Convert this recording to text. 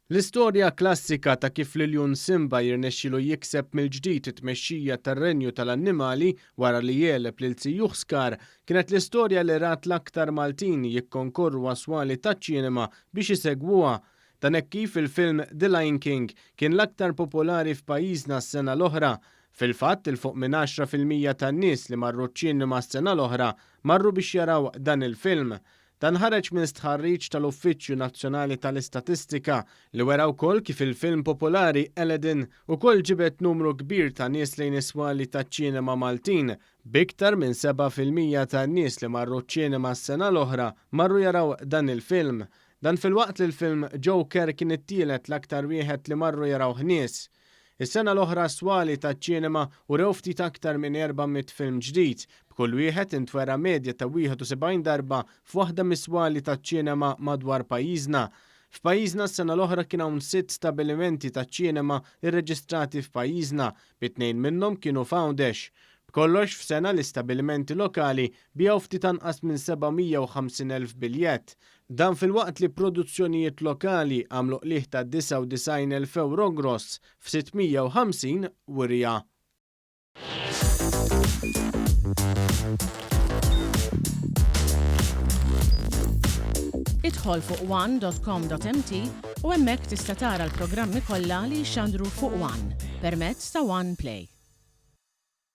L-istorja klassika ta' kif l-iljun Simba jirnexxilu jikseb mill-ġdid it-tmexxija tar-renju tal-annimali wara li jegħleb lil zijuh Scar kienet l-istorja li rat l-aktar Maltin jikkonkorru għas-swali taċ-ċinema biex isegwuha. Dan hekk kif il-film The Lion King kien l-aktar popolari f'pajjiżna s-sena l-oħra. Fil-fatt, 'il fuq minn 10% tan-nies li marru ċ-ċinema s-sena l-oħra marru biex jaraw dan il-film. Dan ħareġ minn stħarriġ tal-Uffiċċju Nazzjonali tal-Istatistika li wera wkoll kif il-film popolari Aladdin ukoll ġibed numru kbir ta' nies lejn is-swali taċ-ċinema Maltin, b'iktar minn 7% tan-nies li marru ċ-ċinema s-sena l-oħra marru jaraw dan il-film. Dan filwaqt li l-film Joker kien it-tielet l-aktar wieħed li marru jarawh nies. Is-sena l-oħra s-swali taċ-ċinema urew ftit aktar minn 400 film ġdid, b'kull wieħed intwera medja ta' 71 darba f'waħda mis-swali taċ-ċinema madwar pajjiżna. F'pajjiżna s-sena l-oħra kien hawn sitt stabilimenti taċ-ċinema rreġistrati f'pajjiżna, bi tnejn minnhom kienu f'Għawdex. B'kollox f'sena l-istabilimenti lokali biegħu ftit anqas minn 750,000 biljett. Dan filwaqt li produzzjonijiet lokali għamlu qligħ ta' 99,000 ewro gross f'650 wirja. Idħol fuq one.com.mt u hemmhekk tista' tara l-programmi kollha li jixxandru fuq One permezz ta' One Play.